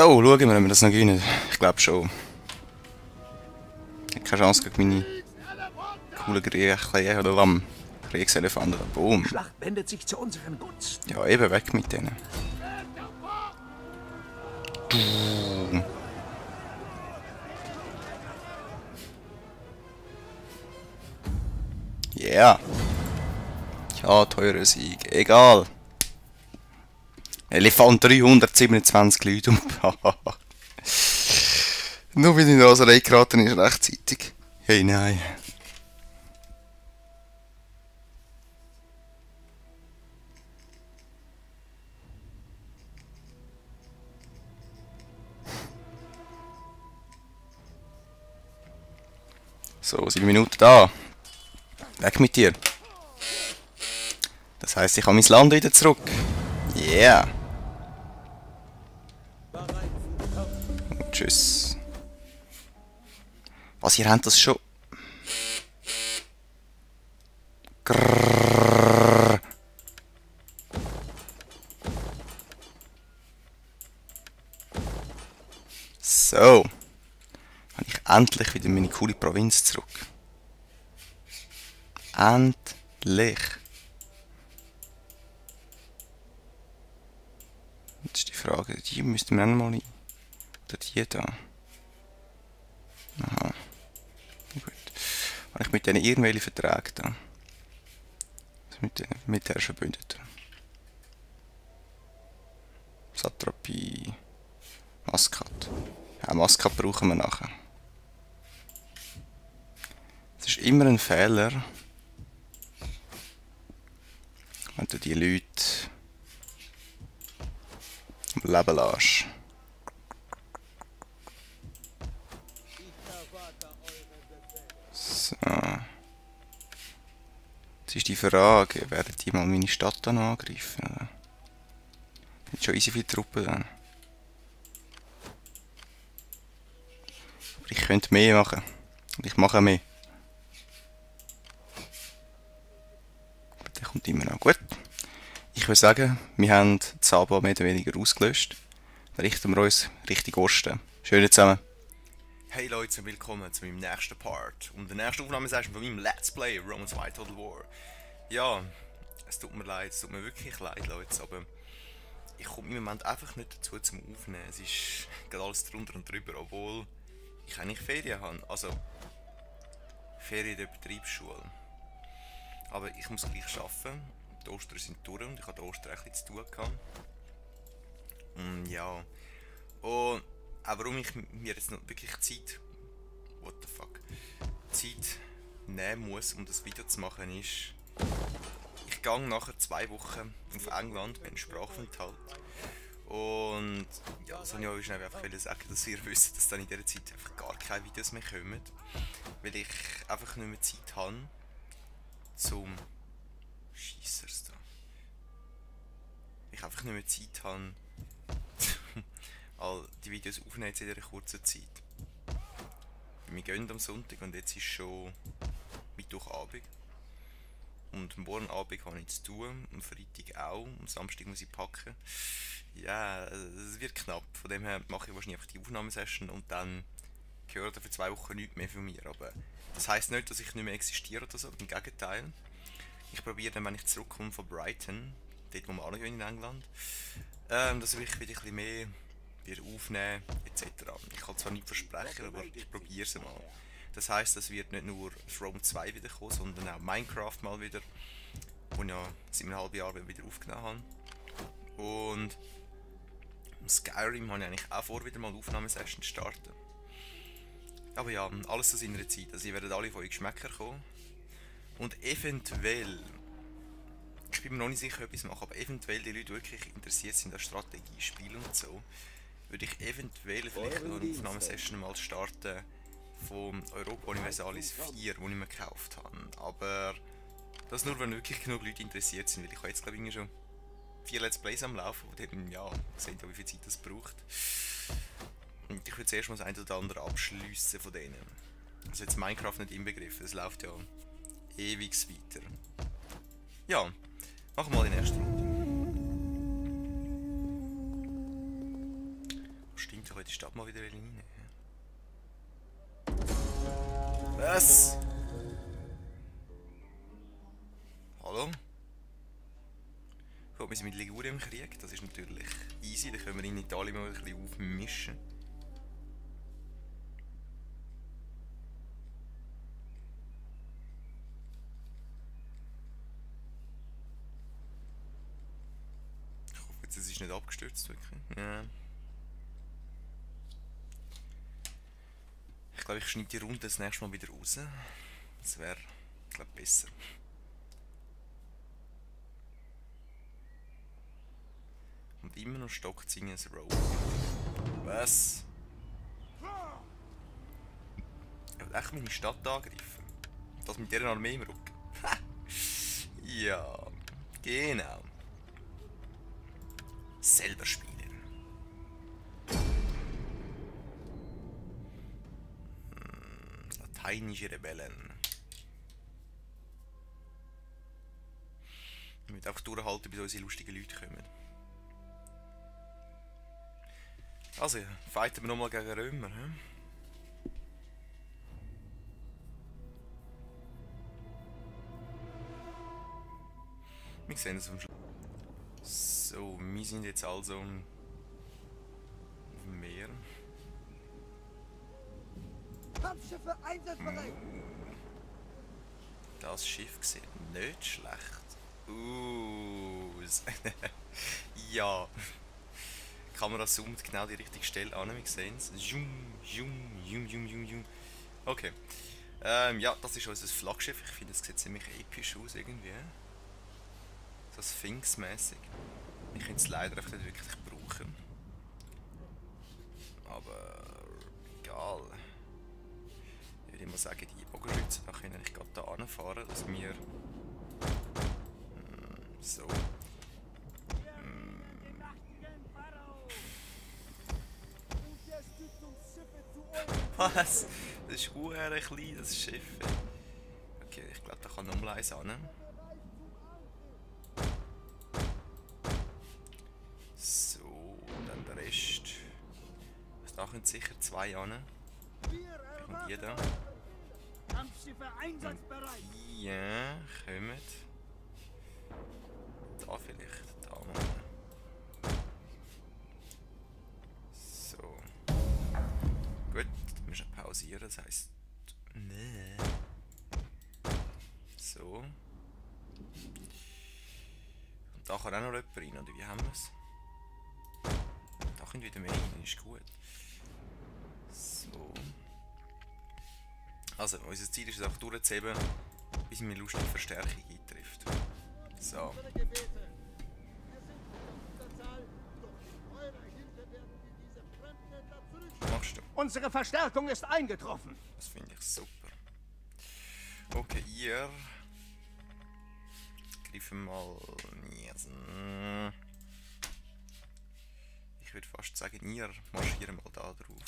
So, schauen wir, ob wir das noch gewinnen. Ich glaube schon. Ich habe keine Chance gegen meine coolen Kriegselefanten. Boom. Die Schlacht wendet sich zu unseren Gunsten. Ja, eben weg mit denen. Du. Yeah. Ja, teurer Sieg. Egal. Elefant 327 Leute um. Nur weil ich in die Raserei geraten ist rechtzeitig. Hey, nein. So, 7 Minuten da. Weg mit dir. Das heisst, ich habe mein Land wieder zurück. Yeah. Und tschüss. Was, ihr habt das schon... Grrrr. So. Habe ich endlich wieder meine coole Provinz zurück. Endlich. Jetzt ist die Frage, die müssten wir auch noch mal ein. Oder die da. Aha. Gut. Habe ich mit denen irgendwelche Verträge da? Also mit den Militärverbündeten. Satrapie. Maskat. Ja, Maskat brauchen wir nachher. Es ist immer ein Fehler, wenn du die Leute am Leben lässt. So. Jetzt ist die Frage, werden die mal meine Stadt dann angreifen? Oder? Sind schon easy viele Truppen dann. Aber ich könnte mehr machen. Und ich mache mehr. Der kommt immer noch. Gut. Ich würde sagen, wir haben Saba mehr oder weniger ausgelöscht. Dann richten wir uns Richtung Osten. Schön zusammen. Hey Leute und willkommen zu meinem nächsten Part. Und der nächste Aufnahmesession von meinem Let's Play Rome 2 Total War. Ja, es tut mir leid, es tut mir wirklich leid, Leute, aber ich komme im Moment einfach nicht dazu zum Aufnehmen. Es ist gerade alles drunter und drüber, obwohl ich eigentlich Ferien habe. Also, Ferien der Betriebsschule. Aber ich muss gleich arbeiten. Die Ostern sind durch und ich hatte Ostern ein bisschen zu tun gehabt. Und ja. Und auch warum ich mir jetzt noch wirklich Zeit nehmen muss, um das Video zu machen, ist, ich gehe nachher 2 Wochen auf England mit einem Sprachaufenthalt. Und ja, das wollte ich euch schnell einfach sagen, dass ihr wisst, dass dann in dieser Zeit einfach gar keine Videos mehr kommen. Weil ich einfach nicht mehr Zeit habe zum Scheissers da. Ich einfach nicht mehr Zeit habe, all die Videos aufnehmen in dieser kurzen Zeit. Wir gehen am Sonntag und jetzt ist schon Mittwochabend. Und morgen Abend habe ich zu tun, am Freitag auch, am Samstag muss ich packen. Ja, es wird knapp. Von dem her mache ich wahrscheinlich einfach die Aufnahmesession und dann gehört für 2 Wochen nichts mehr von mir. Aber das heisst nicht, dass ich nicht mehr existiere oder so, im Gegenteil. Ich probiere dann, wenn ich zurückkomme von Brighton, dort wo wir alle in England, dass ich wieder ein bisschen mehr wieder aufnehmen etc. Ich kann zwar nicht versprechen, aber ich probiere es mal. Das heisst, es wird nicht nur Rome 2 wieder kommen, sondern auch Minecraft mal wieder, wo ich ja 7,5 Jahre wieder aufgenommen habe. Und Skyrim habe ich eigentlich auch vor, wieder mal Aufnahmesession zu starten. Aber ja, alles zu seiner Zeit. Also ihr werdet alle von euch Geschmäcker kommen. Und eventuell, ich bin mir noch nicht sicher, ob ich es mache, aber eventuell die Leute wirklich interessiert sind an Strategiespielen und so, würde ich eventuell vielleicht noch eine Aufnahmesession mal starten von Europa Universalis 4, die ich mir gekauft habe. Aber das nur, wenn wirklich genug Leute interessiert sind, weil ich habe jetzt glaube ich schon 4 Let's Plays am Laufen, wo dann, ja, sehen, wie viel Zeit das braucht. Und ich würde zuerst mal das eine oder andere abschliessen von denen. Also jetzt Minecraft nicht inbegriffen, das läuft ja ewig weiter. Ja, machen wir mal die nächste Runde. Wo stinkt in die Stadt mal wieder rein. Was? Hallo? Gut, wir sind mit Ligurien im Krieg, das ist natürlich easy, dann können wir in Italien mal ein bisschen aufmischen. Ich hoffe jetzt, es ist nicht abgestürzt, wirklich. Ja. Ich glaube, ich schneide die Runde das nächste Mal wieder raus. Das wäre, ich glaube, besser. Und immer noch stockt sie in ein Rope. Was? Ich will echt meine Stadt angreifen. Das mit dieser Armee im Rücken. Ja, genau. Selber Spieler. Lateinische Rebellen. Ich will einfach durchhalten, bis unsere lustigen Leute kommen. Also, fighten wir nochmal gegen Römer. Hm? Wir sehen es am Schluss. So, wir sind jetzt also auf dem Meer. Kampfschiffe einsatzbereit! Das Schiff sieht nicht schlecht aus. Ja. Die Kamera zoomt genau die richtige Stelle an, wir sehen es. Okay. Ja, das ist unser Flaggschiff. Ich finde, es sieht ziemlich episch aus irgendwie. So Sphinx-mäßig. Ich könnte es leider einfach nicht wirklich brauchen. Aber egal. Ich würde mal sagen, die Bogenschützen da können eigentlich gerade da anfahren, dass wir so. Was? Das ist sehr klein, das Schiff. Okay, ich glaube, da kann noch mal eins an. So, dann der Rest. Da können sicher zwei an. Und jeder. Kampfschiffe einsatzbereit! Ja, kommen. Da vielleicht, da mal. So. Gut, dann müssen wir pausieren, das heisst. Nee. So. Und da kann auch noch jemand rein, oder wie haben wir es? Da können wieder mehr rein, ist gut. So. Also, unser Ziel ist es auch durchzuheben, bis wir lustige Verstärkung eintrifft. So. Was machst du? Unsere Verstärkung ist eingetroffen. Das finde ich super. Okay, ihr greifen mal. Ich würde fast sagen, ihr marschieren mal da drauf.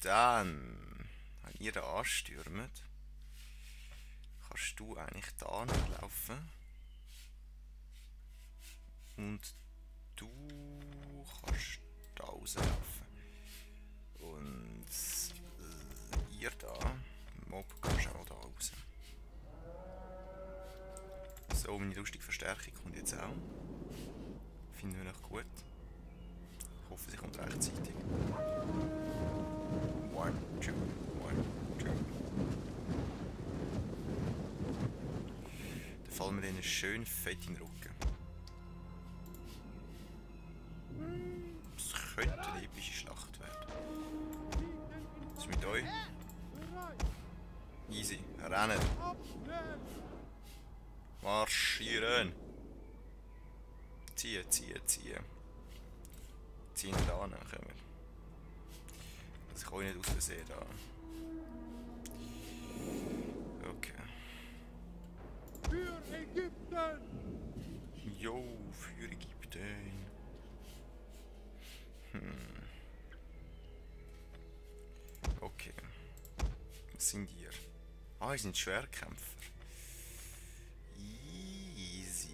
Dann, wenn ihr da anstürmt, kannst du eigentlich da laufen. Und du kannst da rauslaufen. Und ihr da, Mob, kannst auch da raus. So, meine lustige Verstärkung kommt jetzt auch. Finden wir noch gut. Ich hoffe, sie kommt rechtzeitig. 1, 2, 1, 2. Dann fallen wir denen schön fett in den Rücken. Das könnte eine epische Schlacht werden. Was ist mit euch? Easy, rennen! Marschieren! Ziehen, ziehen, ziehen. Ziehen da an, kommen wir. Das kann ich nicht aus Versehen da. Okay. Für Ägypten! Jo, für Ägypten. Okay. Was sind ihr? Ah, ihr sind Schwerkämpfer. Easy.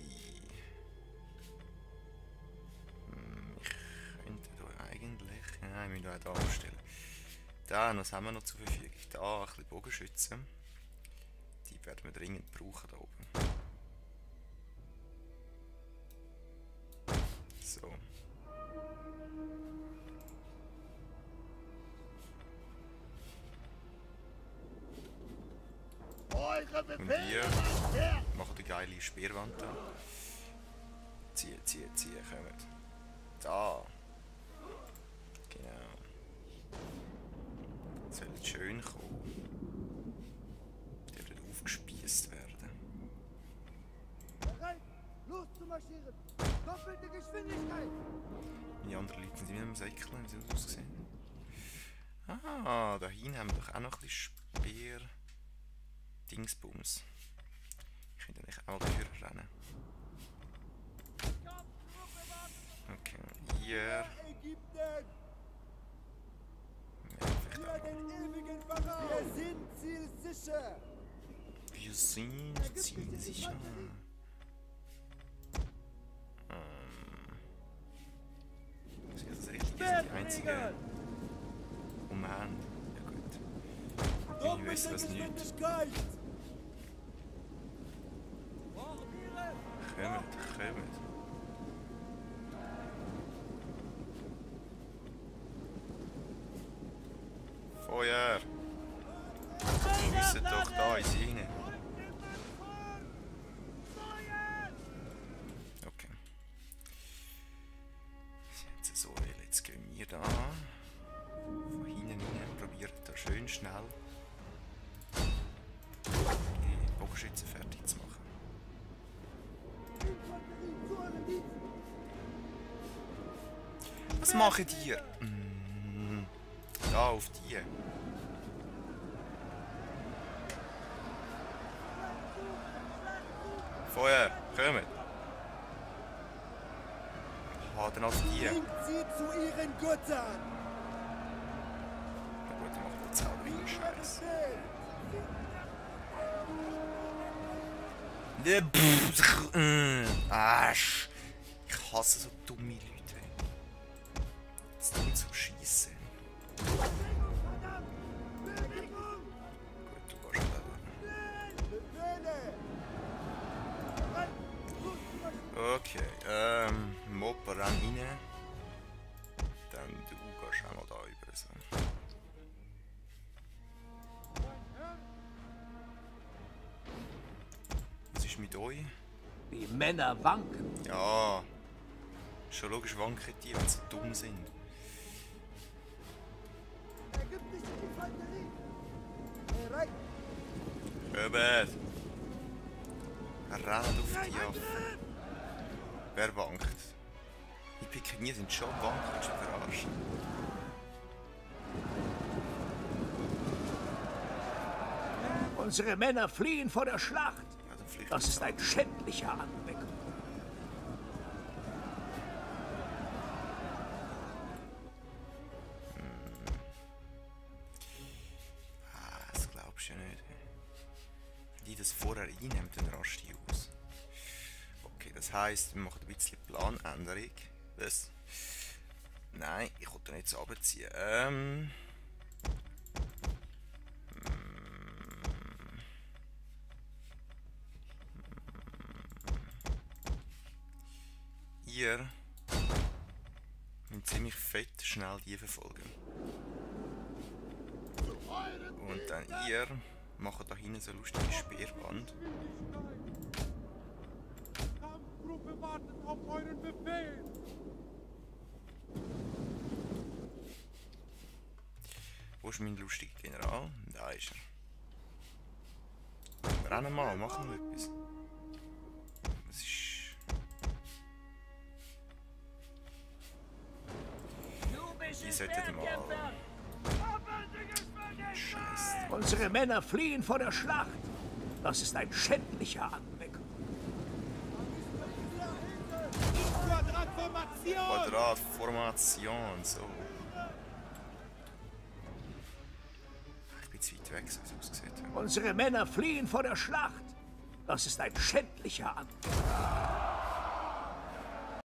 Ich könnte da eigentlich, ja. Dann, was haben wir noch zur Verfügung? Da ein bisschen Bogenschützen. Die werden wir dringend brauchen da oben. So. Und wir machen die geile Speerwand da. Ziehen, kommt. Da. Genau. Soll jetzt schön kommen. Der wird aufgespießt werden. Bereit, loszumarschieren. Doppelte Geschwindigkeit. Die anderen Leute sind immer im Säckchen, wie sie das aussehen. Ah, da hinten haben wir doch auch noch ein bisschen Speer. Dingsbums. Ich könnte eigentlich auch dafür rennen. Okay, hier. Ägypten. Ja, vielleicht Für den ewigen Pharao. Wir sind zielsicher. wir sind zielsicher. Das ist das Richtige, das ist die einzige. Moment. Ja gut. Ich weiß was nicht. Kommt. Feuer! Wir müssen doch da ins rein. Okay. Jetzt so, jetzt gehen wir da. Von hinten rein. Probieren da schön schnell die Bogenschützen fertig zu machen. Was machen die? Da auf die. Feuer, kommt. Dann auf die. Bringt sie zu ihren Göttern. Na gut, dann macht der Zauberer Scheiß. Asch. Ich hasse so dumme Leute. Jetzt dumm zu schießen. Gut, du gehst da. Okay, Mopper ran rein. Dann du gehst auch noch da über. So. Was ist mit euch? Die Männer wanken. Ja, schon logisch wanken die, wenn sie dumm sind. Ägyptische Infanterie. Bereit. Robert! Rennt auf die ab. Wer wankt? Die Pikenier sind schon wanken, schon verarscht. Unsere Männer fliehen vor der Schlacht. Ja, dann fliegt Das ist ein schändlicher Anblick. Das glaubst du ja nicht. Wenn die das vorher einnehmen, dann rast die aus. Okay, das heisst, wir machen ein bisschen Planänderung. Was? Nein, ich wollte nicht so runterziehen. Ihr müsst ziemlich fett schnell die verfolgen. Und dann ihr macht da hinten so lustige Speerwand. Kampfgruppe wartet auf euren Befehl. Wo ist mein lustiger General? Da ist er. Rennen mal, machen wir etwas. Das ist... Die sollten mal... Scheiße. Unsere Männer fliehen vor der Schlacht. Das ist ein schändlicher Anblick. Quadratformation. Quadratformation, so. Ich bin zu weit weg, so wie es ausgesehen hat. Unsere Männer fliehen vor der Schlacht. Das ist ein schändlicher Anblick.